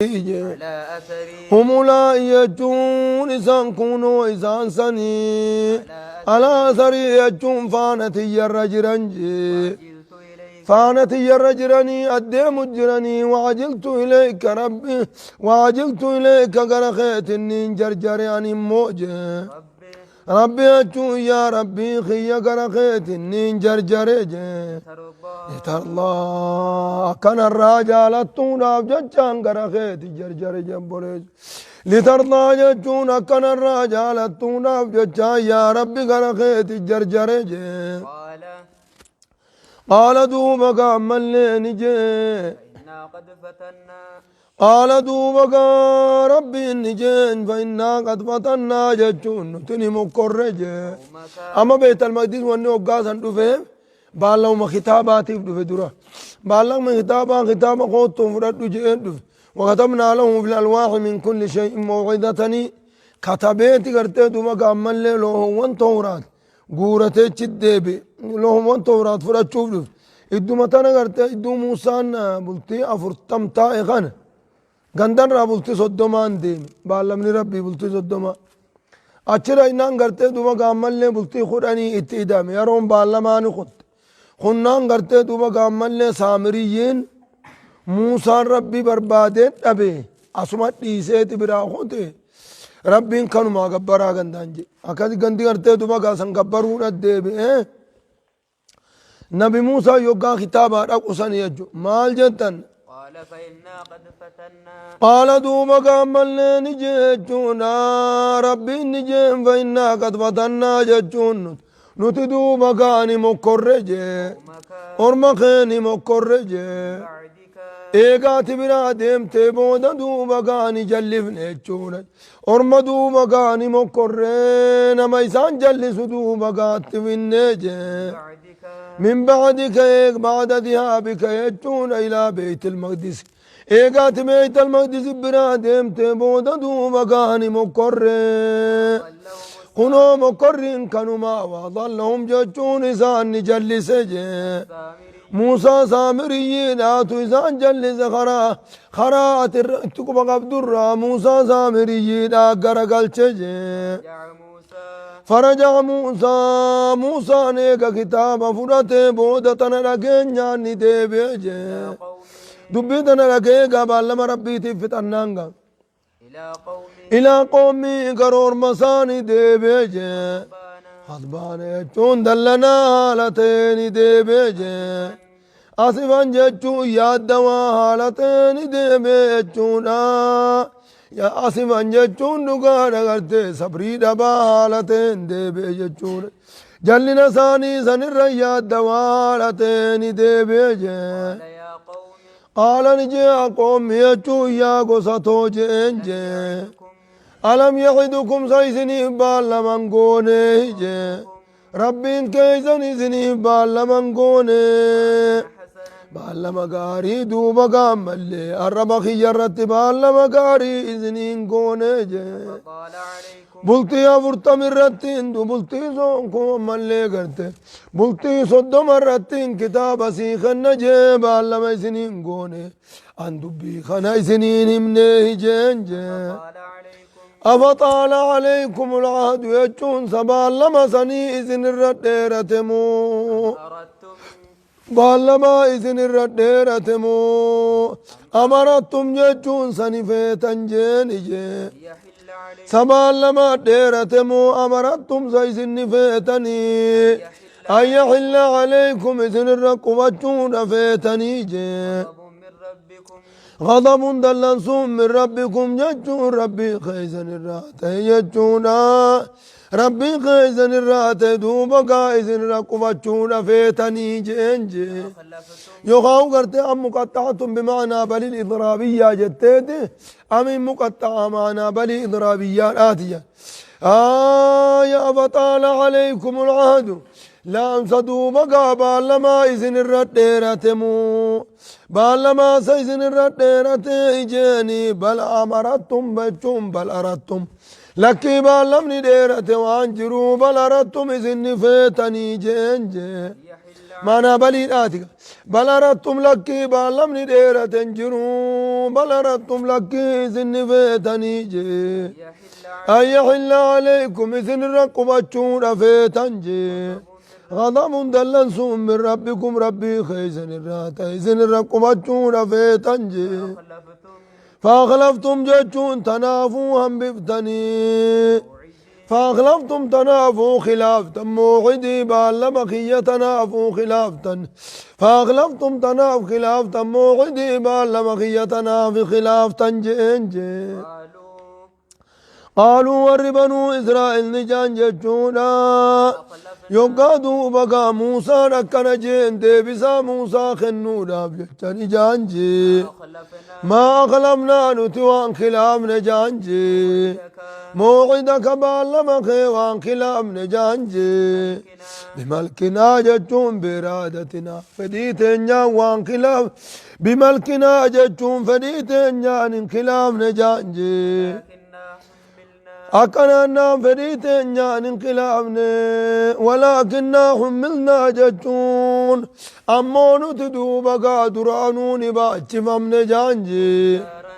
Jee. على أثري. Hum ulaa'i jechuun isaan kunoo isaan sanii. على Alaa أثري. asarii jechuun faana tiyyarra jiran jee. وعجلت إليك. Faana tiyyarra jiranii addeemu jiranii wacajiltu ilayka rabbi wacajiltu ilayka gara keetinniin jarjare ani immoo jee. ربي. Rabbi jechuun yaa rabbii kiyya gara keetinniin jarjare jee. ترضى. Litardaa akkanarraa jaalattuudhaaf jechaan gara keeti jarjare jabboreessu. Litardaa jechuun akkanarraa jaalattuudhaaf jechaan yaa rabbi gara keeti jarjare jee. قال. Qaala duuba gaammallee ni jee. فإنا قد فتنا. Qaala duuba gaa rabbiin ni jeen fa'innaa qad fatannaa jechuun nuti ni mokkorre jee. قومك. Amma Beet al-Maqdis wanni hoggaa san dhufeef baallama kitaabaatiif dhufe dura. Baallama kitaabaa kitaaba koottuun fudhadhu je'een dhufe. وكتبنا له في الألواح من كل شيء موعظة كتبت قرتي دوما قامل له وان تورات guuratee achi deebi loowwan tooraat fudhachuuf dhufe. Idduma tana gartee idduu Muusaan bultii 40 taa'e kana gandarraa bultii 30n deeme baallamni rabbii bultii 30 achira innaan gartee duuba gaammallee bultii 10 itti idame yeroon baallamaani kutte kunnaan gartee duuba gaammallee saamiriyyiin Muusaan rabbii barbaadee dhabe asuma dhiiseeti biraa kute rabbiin kanumaa gabbaraa gandaan jedhe akkas gandi gartee duuba gaasan gabbaruudha deebi'ee nabi Muusaa yoggaa kitaabaa dhaqu san jechu maal jettan. قال فإنا قد فتنا. Qaala duuba gaammallee ni jechuudha rabbiin ni jeen fa'innaa qad fatannaa jechuun nuti duuba gaani mokkorre jee. قومك. Orma kee ni mokkorre jee. بعدك. Eegaati biraa deemtee booda duuba gaani jallifne jechuudha. Orma duuba gaani mokkorree nama isaan jallisu duuba gaatti finnee jee. بعدك. من بعدك eeg بعد ذهابك jechuudha إلى بيت المقدس. Eegaati بيت المقدس biraa deemtee booda duuba gaani mokkorree. ضلهم. Kunoo mokkorriin kanumaa وأضلهم jechuun isaan ni jallise jee. السامري. Muusaa saamiriyyiidhaatu isaan jallise karaa karaa ati itti quba qabdurraa Muusaa saamiriyyiidhaa garagalche jee. رجع موسى. فرجع موسى Muusaan eega kitaaba fudhatee booda tana dhageenyaan ni deebi'e jee. إلى قومه. Dubbii tana dhagee baallama rabbiitiif fixannaan gaa. إلى قومه. إلى قومه gara orma isaanii deebi'e jee. غضبان. غضبان jechuun dallanaa haala ta'een deebi'e jee. Asifan jechuun yaaddawaa haala ta'een deebi'e jechuudha. Asifan jechuun dhugaadha gartee sabrii dhabaa haala ta'een deebi'e jechuudha. Jallina isaanii sanirra yaaddawaa haala ta'een deebi'e jee. قال يا قوم. قال ni jee قوم jechuun yaa gosa too jeen jee. يعدكم. ألم يعدكم sa isiniif baallaman goonee jee. Rabbiin keeysan isiniif baallaman goonee. حسنا. Baallama gaarii duuba gaammallee arraba kiyya irratti baallama gaarii isiniin goonee jee. فطال عليكم. Bultii 40 irratti hindu bultii soon ammallee garte bultii 30 irratti kitaaba sii kenna jee baallama isiniin goone an dubbii kana isiniin himnee jeen jee. فطال عليكم. أفطال عليكم العهد jechuun baallama sanii isin irra dheerate moo أردتم. baallama isin irra dheerate moo أم أردتم jechuun sani feetan jeen ijee. أن يحل عليكم. Sa baallama dheerate moo أم أردتم sa isin feetanii يحل أن يحل عليكم isin irra qubachuudha feetanii jee. غضب من ربكم. غضب dallansuun من ربكم jechuun rabbii keeysan irraa ta'e jechuudha. Rabbii keeysan irraa ta'e duuba gaa isin irra qubachuudha feetanii jeen jee. خلفتم. Yookaan gartee أم مقطعة بمعنى بل الإضرابية jetteeti أم مقطعة معنى بل إضرابية آتية. آية أفطال عليكم العهد laamsa duuba gaa baallamaa isin irra dheerate moo baallamaa sa isin irra dheerate ijeeni بل أمرتم jechuun بل أردتم lakkii baallamni dheerate waan jiruu بل أردتم isinni feetanii jeen jee. يحل Maanaa baliidhaati. Bal aradtum lakkii baallamni dheerate hin jiru. Bal aradtum lakkii isinni feetanii jee. يحل An yaxilla alaykum isin irra qubachuudha feetan jee. Ghadabun dallansuun min rabbikum rabbii keeysan irraa ta'e isin irra qubachuudha feetan jee. أخلفتم فأخلفتم jechuun tanaafuu hambiftanii. فأخلفتم تنافوا خلافتا موعدي بالما خية تنافوا خلافتا فأخلفتم تناف خلافتا موعدي بالما خية تناف خلافتا جين جين قالوا قالوا ور بنو إسرائيل نجان جتشونا أخلفنا يقادوا بقى موسى ركنا جين ديبسا موسى خنونا بجتشان جان جي أخلفنا ما أخلفنا نتوان خلاف نجان جي لك موعدك بالما خيوان خلاف نجان جي كنا بملكنا جتون بإرادتنا فديتنا وان خلاف بملكنا جتون فديتنا انخلاف نجان جي لكننا حملنا أكننا فريتنا انقلابنا ولكننا حملنا جتون أمون تدوب قادرانون باتفم جانجي دارا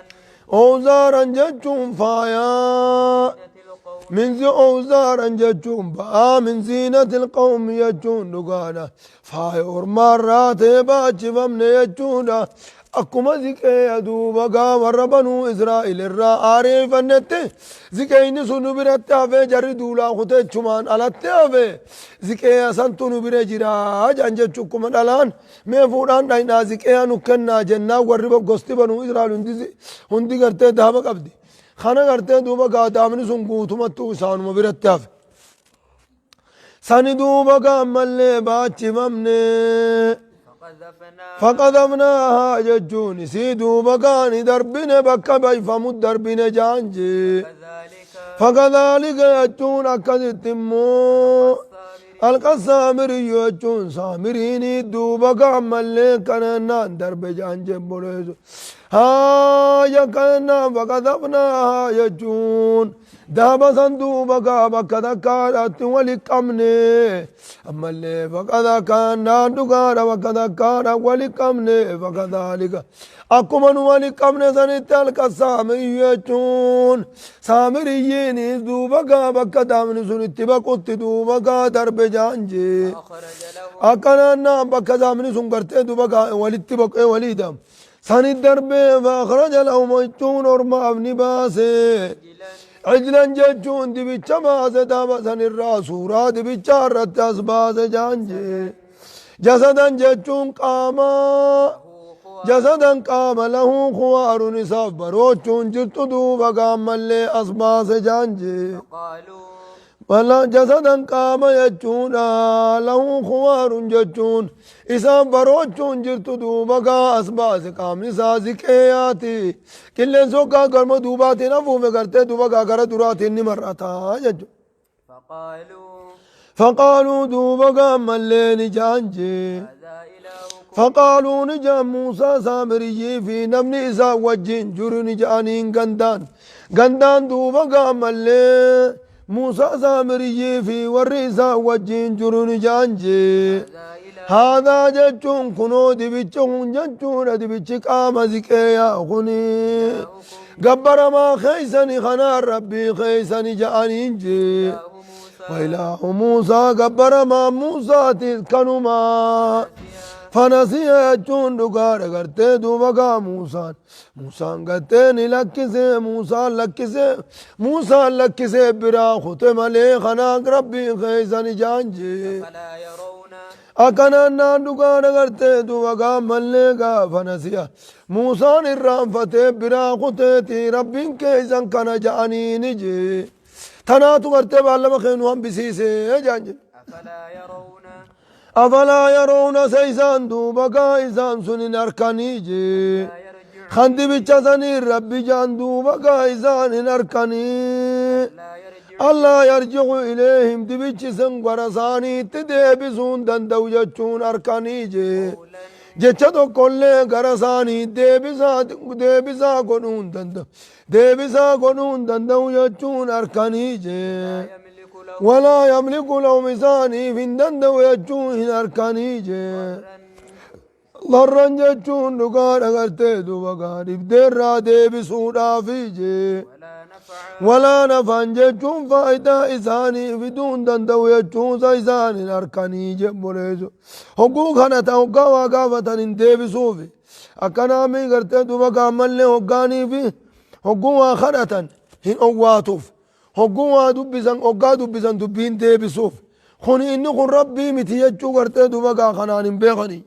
أوزارا جتون فايا زينة القوم من زي أوزارا جتون بآ من زينة القوم يجون لقانا فاي أرمارات باتفم يجون akkuma ziqee duuba gaa warra banuu Israa'el irraa aareeffannetti ziqeeyni sun nu biratti hafee jarri duulaa kuteechumaan alatti hafee ziqee santu nu bira jiraa jedhan jechuu akkuma dhalaan mee fuudhaan dhaynaa ziqee nu kennaa jennaa warri gosti banuu Israa'el hundi gartee daaba qabdi. Kana gartee duuba gaa daabni sun guutumattuu isaanuma biratti hafe. Sani duuba gaa ammallee baachifamne. فقذفنا فقذفناها ججون سيدو بقاني دربنا بك بيفم الدربنا جانجي كذلك فكذلك يجون أكدتمو السامري ألقى السامري يجون سامريني دوبا كعمل لي كان درب جانجي بوليزو ها يكنا فقذفناها يجون دابا صندوبا كابا كذا كارات ولكمني أما اللي فكذا كان دوغارا وكذا كارا ولكمني فكذلك أكمن ولكمني سنتلك السامري يجون سامريين دوبا كابا كذا من سنتي بقت دوبا كدرب جانجي أخرج له أكنا bakka zaamni sun gartee duuba walitti boqee waliidha. Sani darbee faakhraja lahum jechuun ormaaf ni baase. عجلا Cijlan jechuun dibicha baase daaba sanirraa suuraa dibicha irratti as baase jaanje. Jasadan jechuun qaamaa. له خوار Jasadan qaama lahu kuwaarun isaaf baroochuun jirtu duuba gaammallee as baase jaanje. قالوا Wala jasadan qaama jechuudha lahu kuwaarun jechuun isaan baroochuun jirtu duuba gaa as baase qaamni isaa ziqeeyaati qilleensa hoggaa galma duubaatiin hafuufe gartee duuba gaa gara duraatiin ni mar'ata jechuudha. فقالوا فقالوا duuba gaammallee ni jaanje. هذا إلهكم فقالوا نجا موسى سامري في نمني إسا وجين جرو نجانين غندان غندان دوبا قامل موسى سامري في ورئيسا وجين جرو نجانجي هذا إله هذا جتون كنو دبيتشون جتون دبيتش قام زكيا خني إلهكم قبر ما خيسني خنا ربي خيسني جانين جي إله موسى وإله موسى قبر ما موسى تذكنما فنسي jechuun dhugaadha gartee duuba gaa Muusaan Muusaan gartee ni lakkisee Muusaan lakkisee Muusaan lakkisee biraa kute malee kanaaf rabbiin keeysan jaanjee فلا يرون akkanaan naan dhugaadha gartee duuba gaa mallee gaa fanasiya Muusaan irraanfatee biraa kuteeti rabbiin keeysan kana ja'anii jee tanaatu gartee baallama keenu hambisiisee jaan jedhe. أفلا يرون أفلا يرون سيسان دوبا gaa isaan sun hin arkanii jee لا يرجع Kandi bicha sanii rabbi jaan duuba gaa isaan hin arkanii. لا يرجع Allah yarji'u ilayhim dibichi san gara isaaniitti deebisuun danda'u jechuun arkanii jee. قولا Jecha tokkollee gara isaanii deebisaa godhuu hin danda'u. Deebisaa godhuu hin danda'u jechuun arkanii jee. لا يملك لهم ولا يملك لهم isaaniif hin danda'u jechuun hin harkanii jee. ضرا Dharran jechuun dhugaadha gartee duuba gaa dhibdeerraa deebisuudhaafi jee. ولا نفعا Walaa nafan jechuun faayidaa isaanii fiduu hin danda'u jechuunsa isaan hin harkanii jebboleessu. Hogguu kana ta hoggaa waa gaafatan hin deebisuufi. Akkanaami gartee duuba gaammallee hoggaanii fi hogguu waa kadhatan hin owwaatuuf. Hogguu waa dubbisan hoggaa dubbisan dubbii hin deebisuuf. Kun inni kun rabbii miti jechuu gartee duuba gaa kanaan hin beekanii.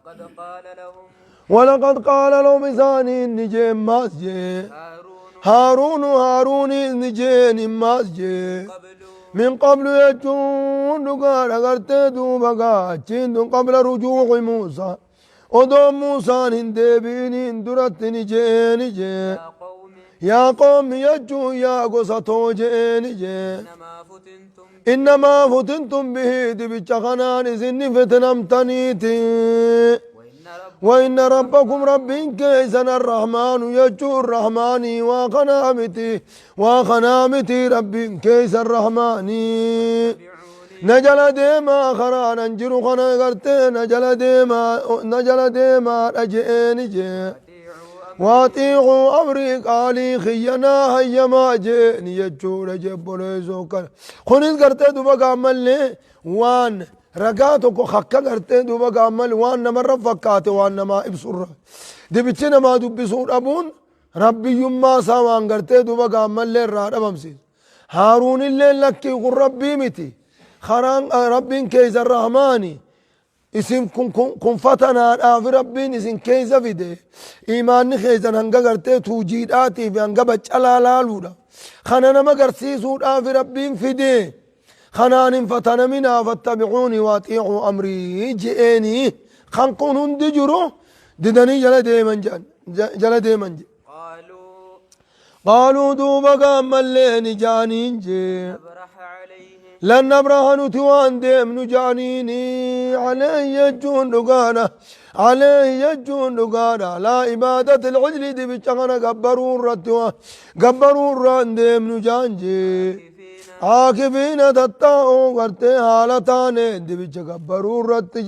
ولقد قال لهم ولقد قال لهم isaanii ni jeen maas jee. هارون هارون هارون ni jeen maas jee. قبل من قبل jechuun dhugaadha gartee duuba gaa achiin tun qabla rujuuci Muusaa. Odoo Muusaan hin deebi'iniin duratti ni jeeni jee. يا قوم Yaa qoomi jechuun yaa gosa too jeeni jee. إنما فتنتم به Innamaa futintum bihi dibicha kanaan isinni fitnamtaniiti. وإن رب وإن ربكم ربين كيسن الرحمن يجو الرحمن وخنامتي وخنامتي ربين كيس الرحمن اتبعوني نجل ديما خرانا نجر خنا غرتي نجل ديما نجل ديما رجئني جي أطيعوا أمري واطيعوا أمري قالي خينا هيما جئني يجو رجب بوليسو كان خنيس غرتي دوبا قامل لي وان ragaa tokko hakka gartee duuba gaammal waan namarra fakkaate waan namaa ibsurra dibichi namaa dubbisuu dhabuun rabbiyyummaa isaa waan gartee duuba gaammallee irraa dhabamsiisu haaruunillee lakkii kun rabbii miti karaan rabbiin keeysa rahmaani isin kun kun fatanaadhaaf rabbiin isin keeysa fide imaanni keeysan hanga gartee tuujiidhaatii fi hanga baccalaa laaluudha kana nama garsiisuudhaaf rabbiin fide kanaan hin fatanaminaa fattabicuuni waaxiicuu amrii je'eenii kan kun hundi jiru didanii jala deeman jedhan jala deeman jedhe قالوا qaaluu duuba gaammallee ni jaaniin jee أبرح عليهم لن نبرح nuti waan deemnu jaaniini عليه jechuun dhugaadha عليه jechuun dhugaadha laa ibaadati العجل dibicha kana gabbaruu irratti waa gabbaruu irraa hin deemnu jaan jee عاكفين عاكفين tattaa'uu gartee haala taane dibicha gabbaruu irratti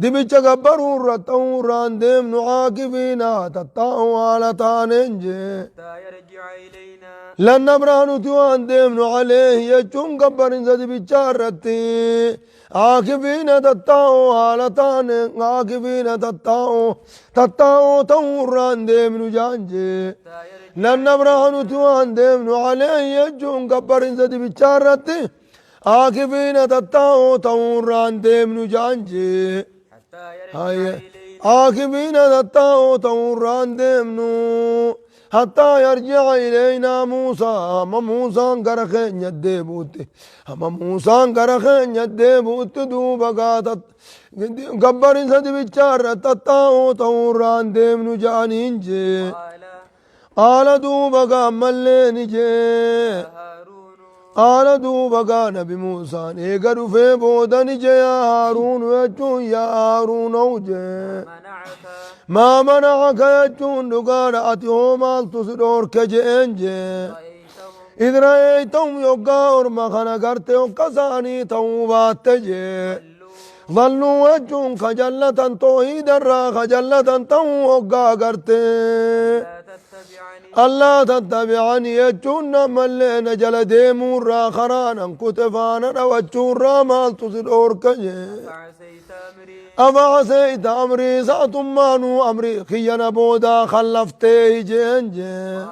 dibicha gabbaruu irratti ta'uu irraa hin deemnu caakifiina tattaa'uu haala taaneen jee حتى يرجع إلينا لن نبرح nuti waan deemnu عليه jechuun gabbarinsa dibichaa irratti عاكفين tattaa'uu haala taane عاكفين tattaa'uu tattaa'uu ta'uu irraa hin deemnu jaan jee حتى يرجع لن نبرح nuti waan deemnu عليه jechuun gabbarinsa dibichaa irratti عاكفين tattaa'uu ta'uu irraa hin deemnu jaan jee حتى يرجع هاي إلينا عاكفين tattaa'uu ta'uu irraa hin deemnu حتى يرجع إلينا موسى أما موسى gara keenya deebi'utti amma Muusaan gara keenya deebi'utti duuba gaatat gabbarinsa dibichaa irra tattaa'uu ta'uu irraa hin deemnu ja'aniin jee قال qaala duuba gaammallee ni jee هارون qaala duuba gaa nabi Muusaan eega dhufee booda ni jee yaa Haaruun jechuun yaa Haaruunow jee منعك maa manacaka jechuun dhugaadha ati hoo maaltu si dhoorke je'een jee رأيتهم إذ رأيتهم yoggaa orma kana garte hokka isaanii ta'uu baatte jee ضلوا ظلوا jechuun kajallatan toohiidarraa kajallatan ta'uu hoggaa garte لا تتبعني allaa tattabi'anii jechuun namallee na jala deemuurraa karaanan kute faana dhawachuurraa maaltu si dhoorke jee فعسيت أمري أفعصيت أمري سأتمانو أمري خينا بودا خلفتي جين جين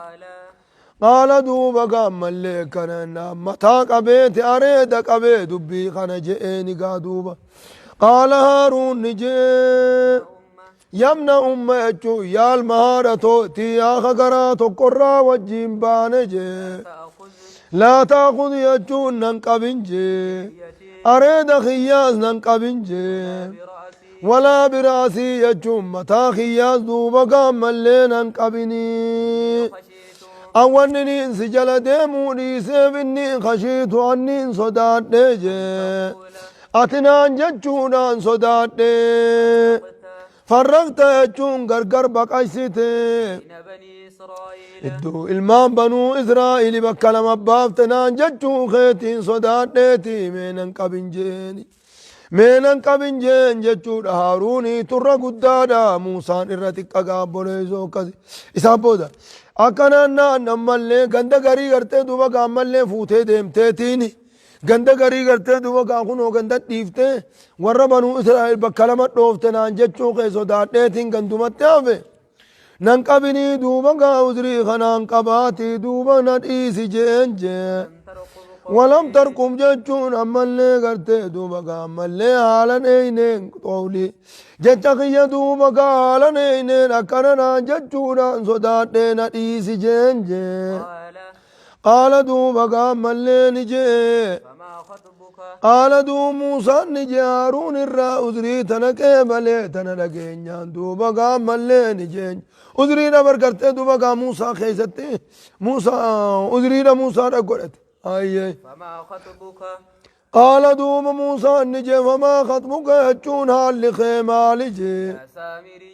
قال قال دوبا قام اللي كان متى قبيت أريد قبيت دبي خنا جئني قادوبا قال هارون جي أمة يمنا أم يجو يا المهارة تؤتي يا خقرات قرى وجين بانجي تأخذ لا تأخذ يجو ننقبن جي يتي أريد خياز ننقبن جي برأسي ولا براسي يجوم متى خياز دوبا قام اللي ننقبني خشيت أولني إنس جل ديمو ليسيف إني خشيت أني صداد جي تقول أتنان ججونان صداد قلت فرقت يجون غرغر بقايستي بين بني إسرائيل. Iddoo ilmaan banuu Israa'ili bakka lama baafte naan jechuu keetiin sodaadheeti meenan qabin jeeni. Meenan qabin jeen jechuudha. Haaruunii turra guddaadha, Muusaan irra xiqqa gaabboleessoo akkasi. Isaan booda akkanaan naan ammallee ganda garii gartee duuba gaammallee fuutee deemteetiin ganda garii gartee duuba gaa kunoo ganda dhiiftee warra banuu Israa'el bakka lama dhoofte naan jechuu kee sodaadheetiin gandumatti hafe. Nan qabinii duuba gaa uzrii kanaan qabaatii duuba na dhiisi jeen jee. ولم ترقب ولم قولي. ترقب jechuun ammallee gartee duuba gaa ammallee haalan eeyneen qawlii jecha kiyya duuba gaa haalan eeyneen akkana naan jechuudhaan sodaadhee na dhiisi jeen jee. قال Qaala duuba gaa ammallee ni jee. فما خطبك؟ Qaala duu Muusaan ni jee Haaruun irraa uzrii tana qeebalee tana dhageenyaan duuba gaa ammallee ni jeen. Uzriidha bargartee duuba gaa Muusaa keessatti Muusaa uzriidha Muusaadha godhate. Ayyee. فما خطبك؟ قال دوب موسى نجي وما خطبك يجون هالي خيمالي جي. يا سامري.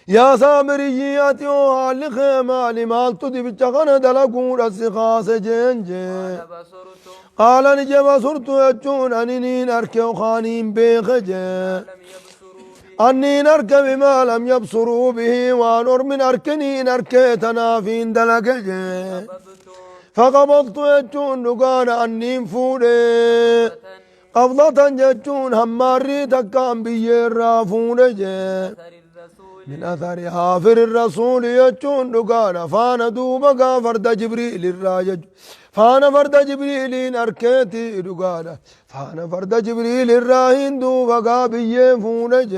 يا سامري أتيو هالي خيمالي مال تدي بچغن دلقون السخاس جين جي. قال بصرت. قال نجي بصرت يجون أنينين أركي خانين بيخ جي. لم يبصروا به. أني نركب ما لم يبصروا به وانور من أركنين أركي تنافين دلق جي. قبضت. فقبضت يجون دقان أنين فودي. قبضة. قبضة جتون هماري تكام بيرافون جي. أثر الرسول. من أثر حافر الرسول يجون دقان فانا دوبا فرد جبريل الراجج فانا فرد جبريل أركيتي دقان فانا فرد جبريل الراهن دوبا بيفون جي.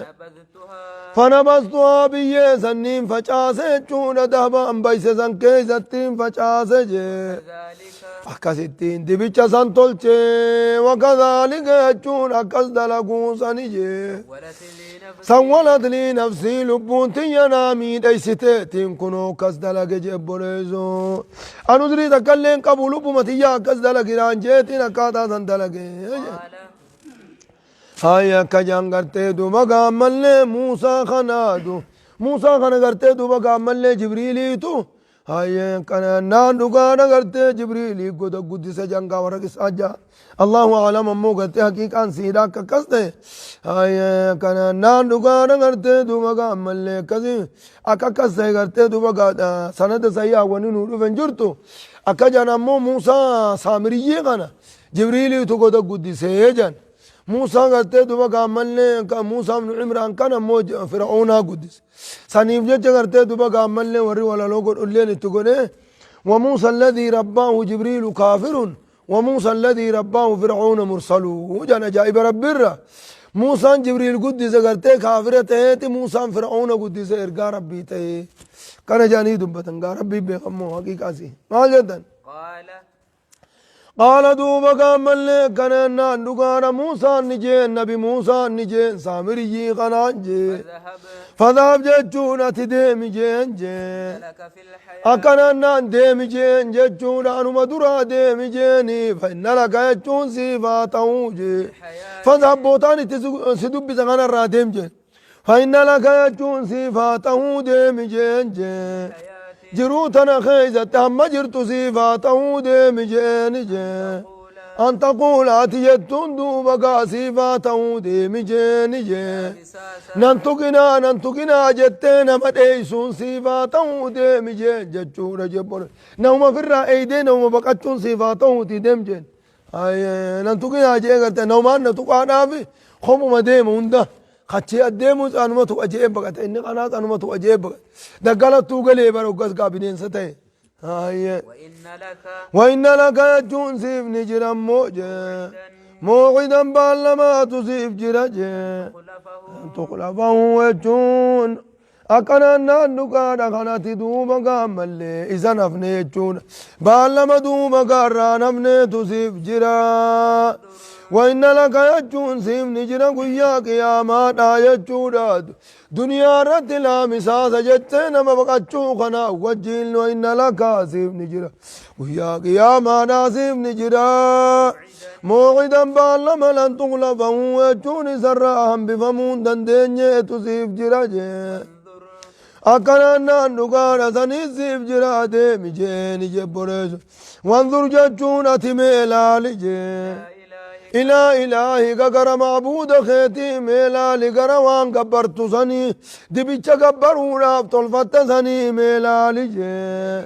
نبذتها. فنبذتها بيه سنين فجاسة دهبا بيس سن كيستين فجاسة جي. كذلك. Akkasittiin dibicha san tolche wakadhalika jechuun akkas dalaguu sani jee. ولت لي نفسي. Sawwalat lii nafsii lubbuun tiyya naa miidheysiteetiin kunoo akkas dalage jee obboleessoo. An uzrii takka illee hin qabu lubbuma tiyya akkas dalagiraan jeetiin akkaataa san dalage. قال Haya akka jaan gartee duuba gaammallee Muusaa kanaatu Muusaa kana gartee duuba gaammallee Jibriiliitu haye kana naan dhugaadha gartee Jibriilii goda guddisa jangaa warra qisaa jaa Allahu alam ammoo gartee haqiiqaan siidha akka akkas ta'e haye kana naan dhugaadha gartee duuba gaammallee akkasii akka akkas ta'e gartee duuba gaadha sanada sayyaa wanni nuu dhufen jirtu akka jan ammoo Muusaa Saamiriyyii kana Jibriiliitu goda guddisee jan. موسى قالت دوبا قامل موسى بن عمران كان مو فرعون قدس سنيف جت قالت دوبا قامل وري ولا لو قول لين تقول وموسى الذي رباه جبريل كافر وموسى الذي رباه فرعون مرسل وجانا جايب رب الرا موسى جبريل قدس قالت كافر تهت موسى فرعون قدس ارقى ربي تهي كان جاني دبتن ربي بيخمو حقيقة سي ما جدا. قال قال دوبا قامل كان دقانا موسى نجي النبي موسى نجي سامري قنان جي. فذهب. فذهب جتشونا تديم جين جي. لك في الحياة. أكنا نان ديم جين جتشونا أنما درا ديم جيني فإن لك جتشون صفاته جي. الحياة. فذهب بوتاني سدب بزغانا را ديم جين فإن لك جتشون صفاته ديم جين جي. الحياة. جروتنا خيزة هم جرت صفاته ديم جين جي. قول. أن تقول أتيتون دوبك صفاته ديم جين جي. مساسا. ننتقنا ننتقنا جتنا مديسون صفاته ديم جين جتشورا جبر نوم في الرأي دين نوم بقتشون صفاته ديم جين أي ننتقنا جين قلت نوم أن نتقنا في خمو مديم هندا خشي أديموس أنا ما تواجه بقت إني قناة أنا ما تواجه بقت دقلت توقلي بروقس قابلين ستة هاي. وإن لك. وإن لك يجون سيف نجرا موجة موعدا بالما تصيب جرجة خلفه. تخلفه يجون أكنا نانو كانت دوبا قامل إذا نفني يجون بالما دوبا قارا نفني تصيب جرا وإن لك يجون سيف نجرا قيا قياما لا يجون دنيا رد لا مساسة جتنا ما بقتشو خنا وجيل وإن لك سيف نجرا قيا قياما لا سيف نجرا موعدا بالما لن تغلبه يجون سراهم بفمون دندن تصيب جرا انظر. Akkanaan naan dhugaadha saniis siif jira deemi jeeni jebboleessu. Wanzur jechuun ati mee laali jee. إلى إلهك Ilaa ilaahika gara macbuuda keetii mee laali gara waan gabbartu sanii dibicha gabbaruudhaaf tolfatte sanii mee laali jee.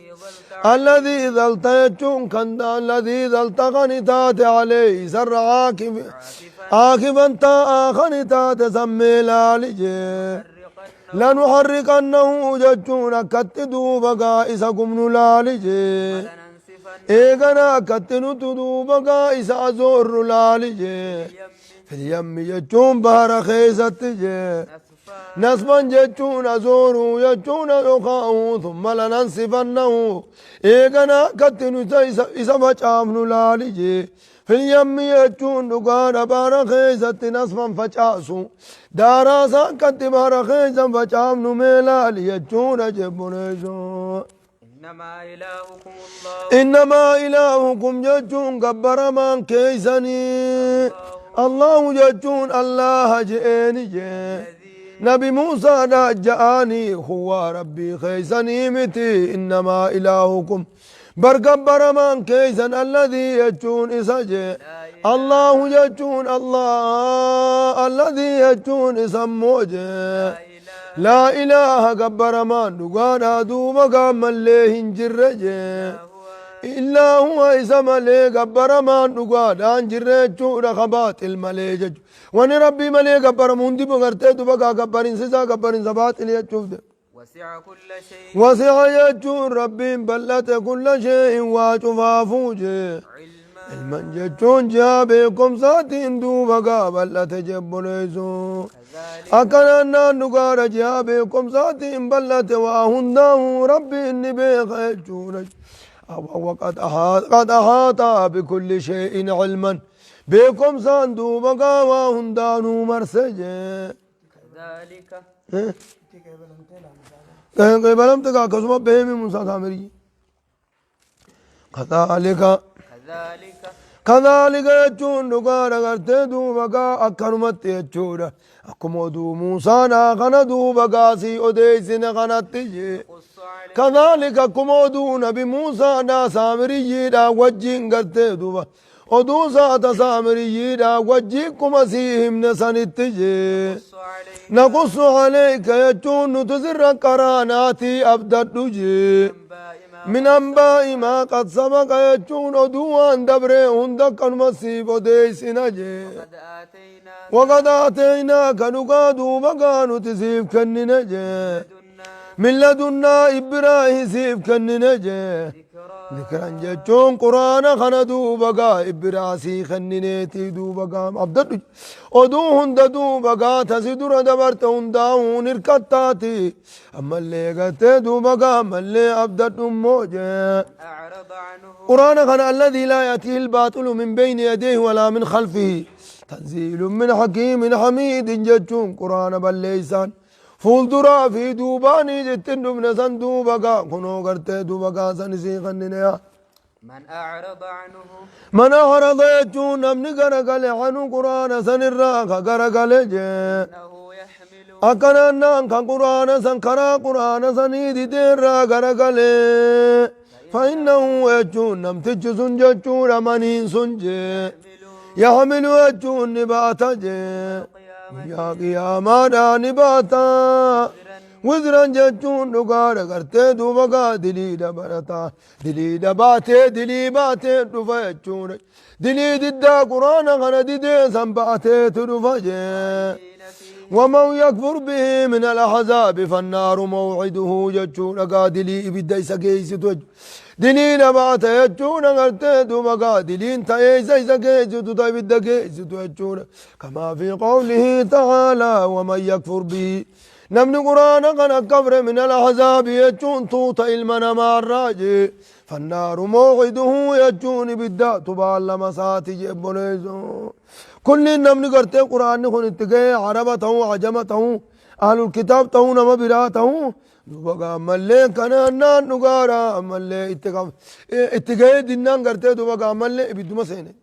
الذي ظلت الذي ظلت jechuun kan الذي ظلت kan taate عليه isarra عاكفا عاكفا taa'aa kan taate san mee laali jee. لنحرقنه لنحرقنه jechuun akkatti duuba gaa isa gubnu laali jee. ولننسفنه Eegana akkatti nuti duuba gaa isa azoorru laali jee. في اليم Filyammi jechuun bahara keessatti jee. نسفا Nasfan jechuun azooruu jechuun dhokaa'uu thumma lanansifannahu. Eegana akkatti nuti isa facaafnu laali jee. Filyammi jechuun dhugaadha bahara keessatti nasfan facaasu. Daaraa isaa akkatti bahara keessan facaafnu mee laali jechuudha jebboleessoo. إنما إلهكم الله إنما إلهكم جتون جبر من كيسني الله جتون الله جئني جي الذي نبي موسى جاءني هو ربي خيسني متي إنما إلهكم برجبر من كيسن الذي يجون إسجي لا إله الله جتون الله الذي يجون إسموجي لا إله لا إله جبر من دغانا دوبا قام اللي هنجر جي إلا هو إلا هو إذا ملي جبر ما نقاد أنجر جورا خبات الملي جج وأن ربي ملي جبر مندي بغرته دبقى جبر إنسا جبر زبات اللي تشوف ده. وسع كل شيء وسع يجون ربي بلت كل شيء وشفافوج علما المن جتون جابكم ساتين دوبقى بلت جبليسو كذلك أكلنا نقار جابكم ساتين بلت وهنده ربي إني بخيجون وقد أحاط قد أحاط بكل شيء علما بكم ساندو بقى وهندانو مرسجي كذلك قبلم تكا كسما بهمي موسى سامري كذلك كذلك كذلك jechuun dhugaadha gartee duuba gaa akkanumatti jechuudha. Akkuma oduu Muusaadhaa kana duuba gaa sii odeessine kanatti jee. قص عليك كذلك akkuma oduu nabi Muusaadhaa saamiriyyiidhaa wajjin gartee duuba. Oduu saata saamiriyyiidhaa wajjin kuma sii himne sanitti jee. قص عليك نقص عليك jechuun nuti sirra qaraanaatii abdadhu jee. أنباء ما من أنباء ما قد سبق jechuun oduu waan dabree hunda akkanuma siif odeessina jee. قد آتيناك وقد آتيناك dhugaa duuba gaa nuti siif kennine jee. لدنا من لدنا إبراهيم siif kennine jee. ذكرا ذكرا jechuun quraana kana duuba gaa ibiraasii kennineetii duuba gaa abdadhu oduu hunda duuba gaa tasi dura dabarte hundaa'uun hirkattaati ammallee gartee duuba gaa ammallee abdadhu immoo jee. أعرض عنه قرآن كان الذي لا يأتيه الباطل من بين يديه ولا من خلفه تنزيل من حكيم حميد جتون قرآن بل ليسان فول درا في دوباني جتن دبن سن دوبا كنو قرتي دوبا سن سيخننيا من أعرض عنه من أعرض يجون نمني غرقل عنه قرآن سن الراخ غرقل جي إنه يحمل أكنان كان قرآن سن كرا قرآن سن دي را غرقل فإنه يجون نمتج سن جتون منين سن جي يحمل يحمل يجون نباتا جي القيامة يا قياما نباتا وزرا وزرا jechuun dhugaadha gartee duuba gaa dilii dabalataa dilii dabaatee dilii baatee dhufa jechuudha dilii diddaa quraana kana didee san baateetu dhufa jee خالدين فيه ومن يكفر به من الأحزاب فالنار موعده جتشون قادلي إبدا إسا دليل بات يجون غرتي دوبا قادلين تأيسا إسا كيستو تأبدا كيستو يجون كما في قوله تعالى ومن يكفر به نمن قرآن كان كفر من الأحزاب يجون توت إلمنا مع الراجي فالنار موعده يجون بدا تبال مساتي جبوليزو كل نمن قرتي قرآن كن اتقي عربته عجمته أهل الكتاب تهو نما براته دوبا ملي كان نان نغارا ملي اتقام اتقي دينان قرتي دوبا ملي بدو مسينه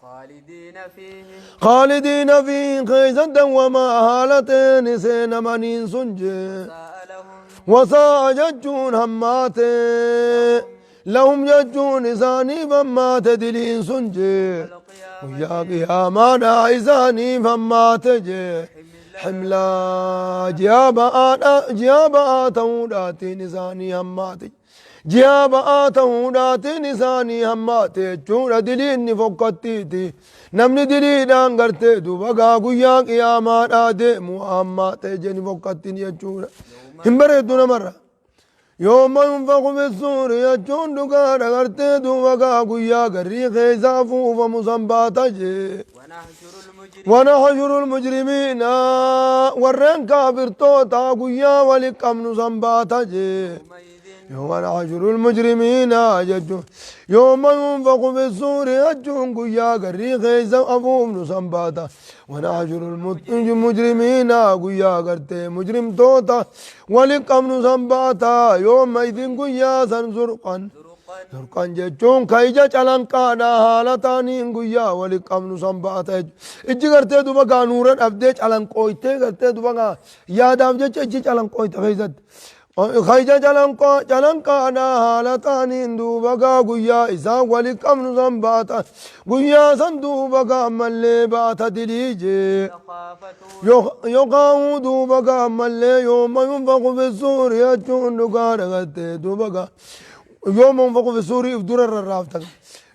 خالدين فيه خالدين فيه خيزا وما هالتين سين منين سنجي ساء لهم Wasaa jechuun hammaate. Lahum jechuun isaaniif hammaate diliin sun jee. Guyyaa qiyaamaadhaa isaaniif hammaate jee. Himlaa ji'a ba'aa ta'uudhaatiin isaanii hammaate. Ji'a ba'aa ta'uudhaatiin isaanii hammaate jechuudha diliin ni fokkattiiti. Namni diliidhaan gartee duuba gaa guyyaa qiyaamaadhaa deemu hammaate jee ni fokkattiin jechuudha. Hin bareeddu namarra. Yooma yunfaku fissuuri jechuun dhugaadha gartee duuba gaa guyyaa garrii keessa afuufamu san baata jee. ونحشر المجرمين ونحشر المجرمين warreen kaafirtoota guyyaa wali qabnu san baata jee. يومئذ يوم نحشر المجرمين jechuun يوم ينفخ في الصور jechuun guyyaa garrii keessa afuufnu san baata. ونحشر المجرمين guyyaa gartee mujrimtoota wali qabnu san baata. يومئذ guyyaa san zurqan. زرقا Zurqan jechuun ka ija calanqaadha haala taaniin guyyaa wali qabnu san baata jechuudha. Ijji gartee duba gaa nuura dhabdee calanqooytee gartee duba gaa yaadaaf jecha ijji calanqooyte keessatti. Ka ija calanqaadha haala taaniin duuba gaa guyyaa isaan wali qabnu san baata. Guyyaa san duuba gaa ammallee baata dilii jee. يتخافتون Yookaan duuba gaa ammallee yooma yunfaqu fissuuri jechuun dhugaadha gartee duuba gaa. يوم ينفخ في الصور يفدر الرافت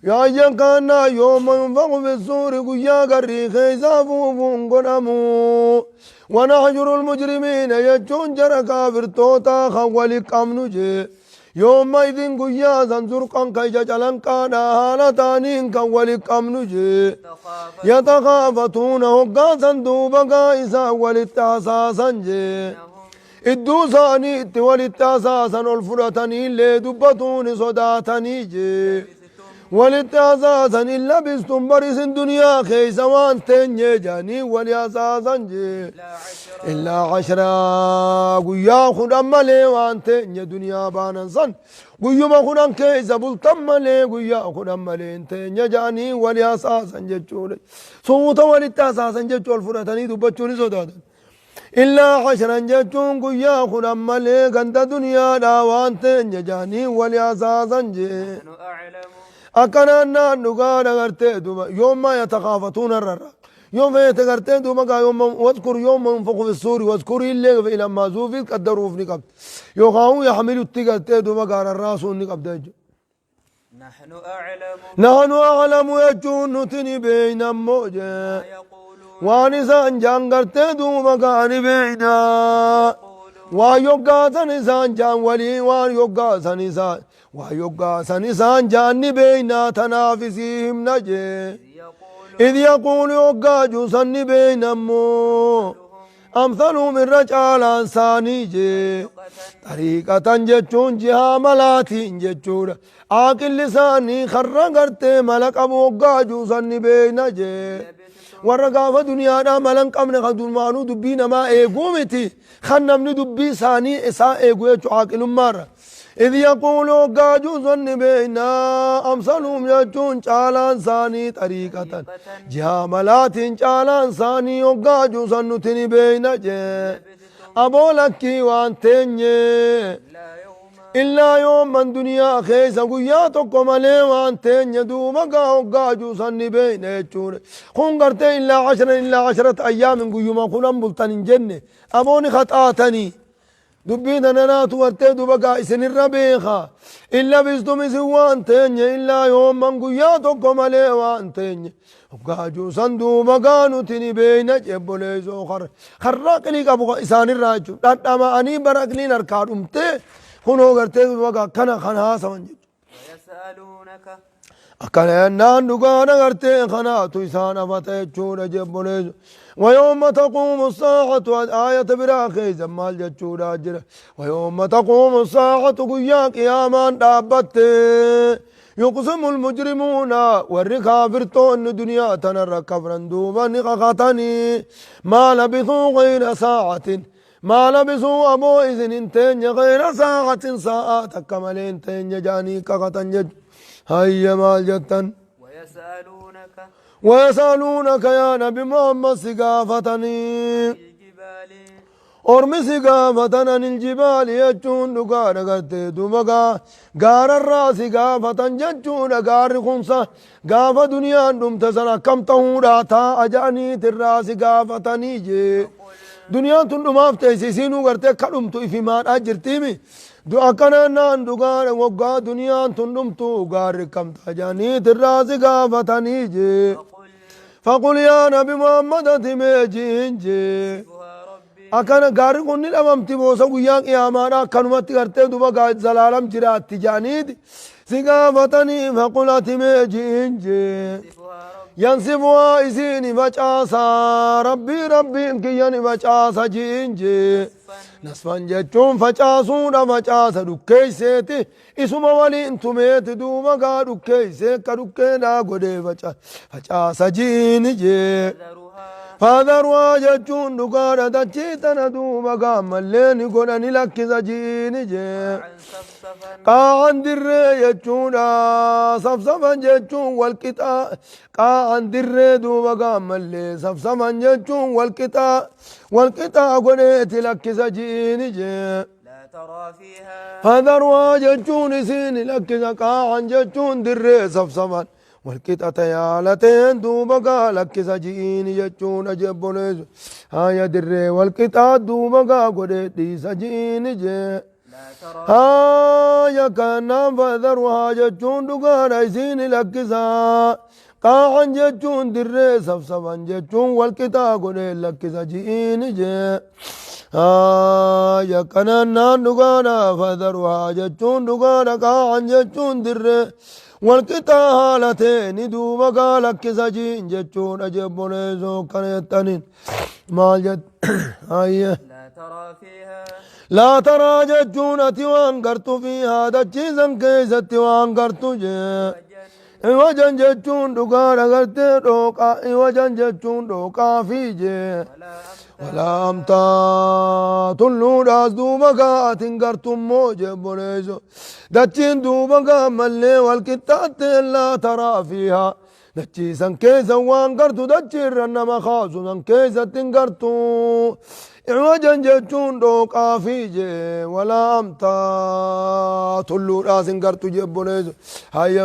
يا أيها كان يوم ينفخ في الصور قيا قري خيزا فوفون قدمو ونحشر المجرمين يجون جرى كافر توتا خولي قمنو يومئذ قيا زنزرقا كيجا جلن كان هالتانين كولي قمنو يتخافتون هقا دوبا إسا وللتاساسا جي Iddoo isaanii itti walitti hasaasan ol fudhatanii illee dubbatuun sodaatanii jee. Walitti hasaasan in labistum barisin duniyaa keessa waan teenyee jedhanii wali hasaasan jee. إلا عشرة Illaa asharaa guyyaa kudhan malee waan teenye duniyaa baanan san guyyuma kudhan keessa bultan malee guyyaa kudhan malee hin teenye jedhanii wali hasaasan jechuudha. Suuta walitti hasaasan jechuu ol fudhatanii dubbachuun ni sodaatan. Illaa asharan jechuun guyyaa kudhan malee ganda duniyaadhaa waan teenye jedhanii wali hasaasan jee. نحن أعلم Akkanaan naan dhugaadha gartee duuba yooma yatakaafatuuna rarra. Yoom feete gartee duuba gaa yooma wadkur yooma yunfaku fi suuri wadkur illee ila maazuufi qaddaruuf ni qabdi. Yookaan yaxmilutti gartee duuba gaa rarraasuun ni qabda jechuudha. نحن أعلم Nahnu a'lamu jechuun nuti ni beeyna ammoo jee. ما يقولون Waan isaan jaan gartee duuba gaa ni beeyna. Waan yoggaasan isaan jaan walii waan yoggaasan isaan waan yoggaasan isaan jaan ni beeyna tanaaf isii himna jee. إذ يقول إذ يقول يوغاجو سني بينمو أمثلهم الرجال أنساني جي طريقة جتون جها ملاتين جتون عاقل لساني خرقرت ملك أبو وغاجو سني بين جي warra gaafa duniyaadhaa mala hin qabne kan durmaanuu dubbii namaa eeguu miti kan namni dubbii isaanii isaa eegu jechuu aaqilummaarra. إذ يقول وقاجو ظن بينا أمثلهم jechuun caalaan isaanii طريقة jihaa malaatiin caalaan isaanii وقاجو sannuti ni beeyna jee aboo lakkii waan teenye. لا يوم Illaa yooman duniyaa keessa guyyaa tokko malee waan teenye duuba gaa hoggaajuu sanni beeyna jechuudha. Kun gartee illaa ashara illaa asharata ayyaamin guyyuma kudhan bultan hin jenne abooni haxaatanii. Dubbii tana naatu gartee duuba gaa isinirra beeka. Illa bistum isin waan teenye illaa yooman guyyaa tokko malee waan teenye. Hoggaajuu san duuba gaa nuti ni beeyna jebboleessoo karra aqlii qabu isaanirraa jechuudha. Dhandhama'anii bara aqliin harkaa dhumtee kunoo gartee duuba gaa akkana kan haasawan jechuudha. ويسألونك Akkana jennaan dhugaadha gartee kanaatu isaan hafata jechuudha jebboleessu. ويوم تقوم الساعة آية biraa keessa maal jechuudha jira. ويوم تقوم الساعة guyyaa qiyaamaan dhaabbatte. يقسم المجرمون warri kaafirtoonni duniyaa tanarra kafran duuba ni kakatanii ما لبثوا غير ساعة ما لبثوا أبو إذن انتين غير ساعة ساعة كمالين تين جاني كغتن جج هيا مال جتن ويسألونك ويسألونك يا نبي محمد سقافتني في الجبال Ormi si gaafatan anil jibaali jechuun dhugaadha gartee duuba gaa gaararraa si gaafatan jechuudha. Gaarri kunsa gaafa duniyaan dhumte san akkam tahuudha taa'a ja'aniitirraa si gaafatanii jee. Duniyaan tun dhumaaf teessi isiinuu gartee akka dhumtu ifimaadhaa jirtiimi. Akkanaan naan dhugaadha waggaa duniyaan tun dhumtu gaarri akkam ta'a ja'aniitirraa si gaafatanii jee. فقل فقل يا نبي محمد ati mee ji'in jee. ينسفها ربي Akkana gaarri kun ni dhabamti boosa guyyaa qiyaamaadha akkanumatti gartee duba zalaalam jiraatti jedhaniiti si gaafatanii faqul ati mee ji'in jee. ينسفها ربي Yansifuhaa isiin facaasaa rabbii rabbiin kiyya ni facaasa ji'in jee. نسفا Nasfan jechuun facaasuudha facaasa dhukkeeyseeti isuma waliin tumeeti duuba gaa dhukkeeysee akka dhukkeedhaa godhee facaasa ji'in jee. فذرها Fadarwaa jechuun dhugaadha dachii tana duuba gaammallee ni godhani lakkisa jiini jee. عن صفصفا Qaa'an dirree jechuudha safsafan jechuun walqixaa qaa'an dirree duuba gaammallee safsafan jechuun walqixaa walqixaa godheeti lakkisa jiini jee. لا ترى فيها Fadarwaa jechuun isiin lakkisa qaa'an jechuun dirree safsafan walqixa tayaalateen duuba gaa lakkisa ji'iini jechuudha jebboleessu haya dirree walqixaa duuba gaa godhee dhiisa ji'iini jee. لا ترى Haya kanaan fadarwaa jechuun dhugaadha isiin lakkisaa qaa'an jechuun dirree safsafan jechuun walqixaa godhee lakkisa ji'iini jee. Haya kanaan naan dhugaadha fadarwaa jechuun dhugaadha qaa'an jechuun dirree walqixaa haala ta'een duuba gaa lakkisa ji'in jechuudha jebboleessoo kana jettaniin maal jett hayya. لا ترى فيها Laa taraa jechuun ati waan gartu fi haadachiisan keessatti waan gartu jee. وجا Iwajan jechuun dhugaadha gartee dhooqaa iwajan jechuun dhooqaa fi jee. ولا أمتا Walaa amtaa tulluudhaas duuba gaa atin gartummoo jebboleessu. Dachiin duuba gaa mallee wal qixxaattee laa taraa fiihaa. Dachii san keessa waan gartu dachii irra nama kaasu san keessatti hin gartu. Iwajan jechuun dhooqaa fi jee walaa amtaa tulluudhaas hin gartu jebboleessu. Hayya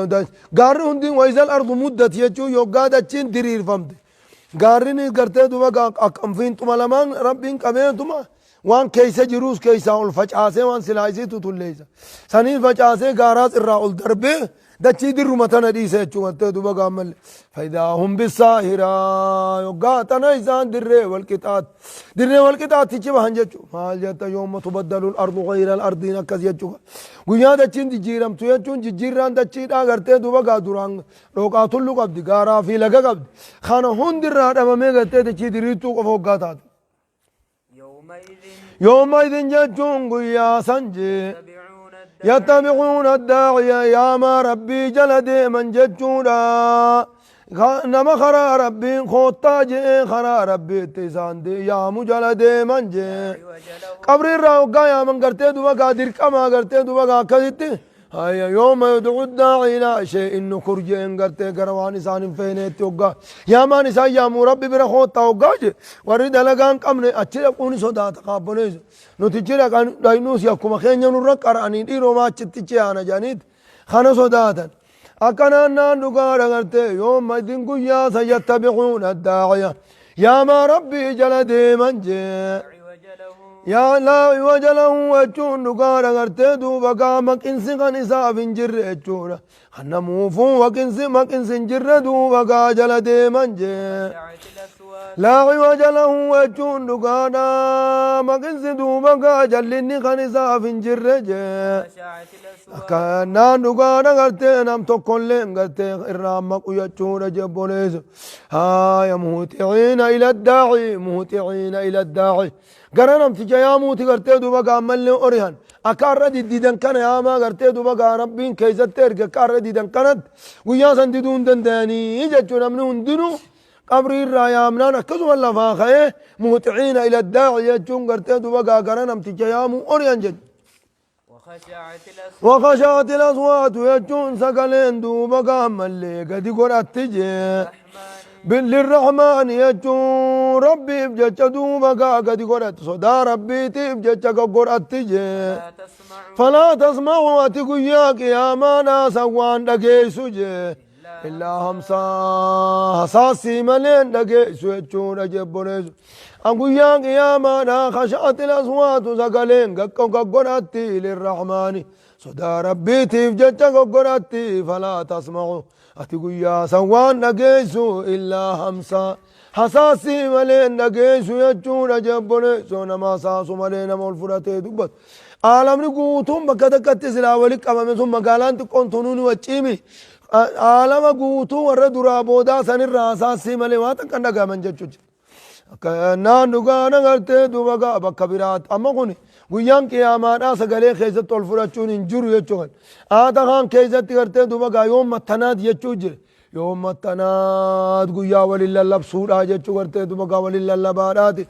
gaarri hundi wayzal ardu muddat jechuun yoggaa dachiin diriirfamte. Gaarri ni gartee duuba akkam fiinxuma lamaan rabbiin qabeetuma waan keessa jiruus keessaa ol facaasee waan silaa isiitu tulleessa. Saniin facaasee gaaraas irraa ol darbee dachii dirruma tana dhiise jechuun gartee duuba gaammalle. Faayidaa humbisaahiraa yoggaa tana isaan dirree wal qixaatti. Dirree wal qixaattichi bahan jechuudha. Maal jetta yooma tubaddaluun ardu ghayra ardiin akkas jechuudha. Guyyaa dachiin jijjiiramtu jechuun jijjiirraan dachiidhaa gartee duuba gaa duraan dhooqaa tullu qabdi gaaraa fi laga qabdi. Kana hundirraa dhabamee gartee dachii diriirtuu qofa hoggaa taate. يومئذ Yooma idin jechuun guyyaa san jee. يتبعون الداعي يتبعون الداعي يا ما ربي جل ديما جتشودا نما خرا ربي خوتا جي خرا ربي تسان دي يا مجل ديما جي عوج له قبر الراوغا يا من قرتي دوبا قادر كما قرتي دوبا كذتي هيا يوم يدعو الداعي الى شيء نكر جين قرتي قروان انسان فينيت وقا يا ما نسا يا مو ربي بر خوتا وقا جي ورد لغان قمني اچي قوني صدا تقابلني نتجرا كان داينوس يا كما خين نور قراني ديرو ما چتچي انا جانيت خانه صداتن أكنا نان قرتي يوم دين قيا سيتبعون الداعية يا ما ربي جل ديما جي عوج له yaa laa iwaja lahu jechuun dhugaadha gartee duuba gaa maqinsi kan isaaf hin jirre jechuudha. Kan namuufuu maqinsi maqinsi hin jirre duuba gaa jala deeman jee. خشعت الأصوات Laa iwaja lahu jechuun dhugaadha maqinsi duuba gaa jallinni kan isaaf hin jirre jee. خشعت الأصوات Akkanaan dhugaadha gartee nam tokkollee gartee irraa maqu jechuudha jebboleessu. Haaya muhtiiciina ila daaci muhtiiciina ila daaci. Gara namticha yaamuuti gartee duuba gaammallee orihan. Akka har'a diddiidan kana yaamaa gartee duuba gaa rabbiin keessatti erge akka har'a didan kanatti guyyaa san diduu hin danda'anii jechuu namni hundinuu qabrii irraa yaamnaan akkasuma lafaa ka'ee muhtiiciina ila daaci jechuun gartee duuba gaa gara namticha yaamuu orihan jechuudha. وخشعت الأصوات وخشعت الأصوات يجون سقلين دوبا قام اللي قد قرأت تجي الرحمن Lirrahmaani jechuun rabbiif jecha duuba gaa gadi godhatti sodaa rabbiitiif jecha godhatti jee. لا تسمع Falaa tasma'u ati guyyaa qiyaamaadhaa san waan dhageessu jee. Illaa hamsaa hasaasii malee hin dhageessu jechuudha jebboleessu. An guyyaa qiyaamaadhaa khasha'atil aswaatu sagaleen gaggodhatti lirrahmaani. Sodaa rabbiitiif jecha gaggodhatti falaa tasma'u. Ati guyyaa san waan dhageessu illaa hamsaa. Hasaasii malee hin dhageessu jechuudha jebboleessu. Nama hasaasu malee nama ol fudhatee dubbatu. Aalamni guutuun bakka takkatti silaa walitti qabame sun magaalaan xiqqoon tunuu ni wacciimi. Aalama guutuu warra duraa boodaa sanirraa hasaasii malee waa takka hin dhagahaman jechuudha. Akka naan dhugaa nagartee duuba gaa bakka biraatti. Amma kun guyyaan qiyaamaadhaa sagalee keessatti ol fudhachuun hin jiru jechuudha. Aata kaan keessatti gartee duuba gaa yoom mattanaat jechuu jira. Yoom mattanaat guyyaa waliin lallabsuudhaa jechuu gartee duuba gaa waliin lallabaadhaati.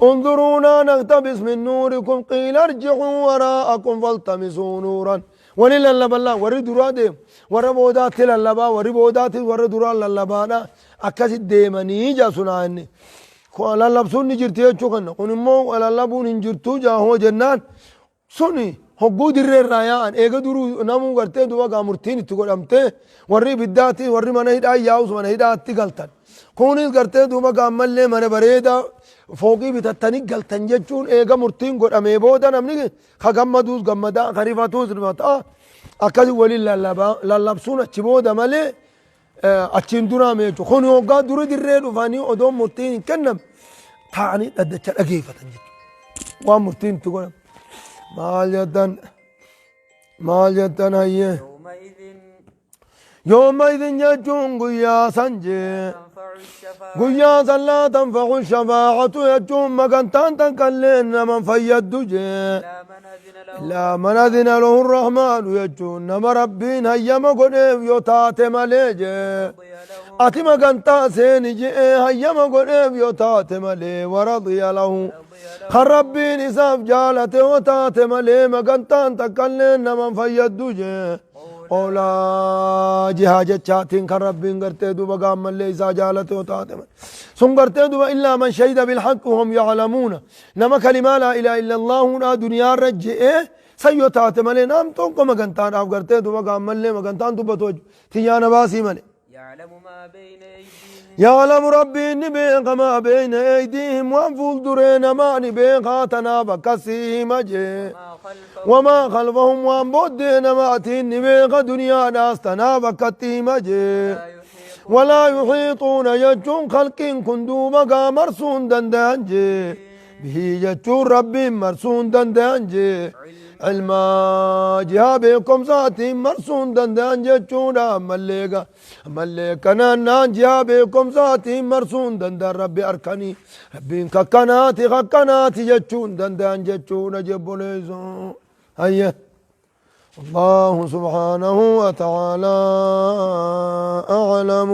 Unzuruunaa naqtabis min nuurikum qiila irji'uu waraa'akum faltamisuu nuuran. Waliin lallaballaa warri duraa deemu warra boodaatti lallabaa warri boodaatti warra duraa lallabaadha akkasi deemanii jaa sunaa inni. Lallabsuun ni jirti jechuu kana kun immoo lallabuun hin jirtu jaa hoo jennaan suni hogguu dirree irraa yaa'an eega duruu namuu gartee duuba gaa murtiin itti godhamtee warri ibiddaatti warri mana hidhaa yaa'us mana hidhaatti galtan. Kunis gartee duuba gaa ammallee mana bareedaa fooqii bitattanii galtan jechuun eega murtiin godhamee booda namni ka gammaduus gammadaa ka rifatuus rifataa akkasi waliin lallabsuun achi booda malee achiin duraame jechuudha. Kun hoggaa dura dirree dhufanii odoo murtiin hin kennamne taa'anii dhaddacha dhageeffatan jechuudha. Waan murtiin itti godhame. Maal jettan? Maal jettan hayyee? يومئذ Yooma idin jechuun guyyaa san jee. تنفع الشفاعة Guyyaa san laa tanfa'u shafaa'atu jechuun magantaan takkallee nama hin fayyaddu jee. إلا من أذن له Illaa man adina lahu rahmaanu jechuun nama rabbiin hayyama godheef yoo taate malee jee. رضي له Ati magantaa seeni je'ee hayyama godheef yoo taate malee waradiya lahu. رضي له Kan rabbiin isaaf jaalate yoo taate malee magantaan takkallee nama hin fayyaddu jee. Oolaa jihaa jechaatiin kan rabbiin gartee duuba gaammallee isaa jaalate yoo taate malee. Sun gartee duuba illaa man shahida bilhaqqi hum ya'lamuuna. Nama kalimaa laa ilaaha illallaahuudhaa duniyaarra je'ee san yoo taate malee nam tokko magantaadhaaf gartee duuba gaammallee magantaan dubbatu jechuudha. Tiyyaana baasii malee. يعلم ما بين أيديهم يعلم ربي إني بيخ ما بين أيديهم وان درين ما بيخ تناف كسيم جي وما خلفهم وما خلفهم وان بودين ما أتيني بيخ دنيا ناس تناف كتيم جي لا يحيطون ولا يحيطون يجون خلق كندوما مرسون دندان جي به يجون ربي مرسون دندان جي علما جها بكم ذاتي مرسون دندان جچونا مليغا مليكنا نان جها بكم ذاتي مرسون دندان ربي أركني ربي ككناتي خكناتي جچون دندان جچونا جبوليزو هيا الله سبحانه وتعالى أعلم.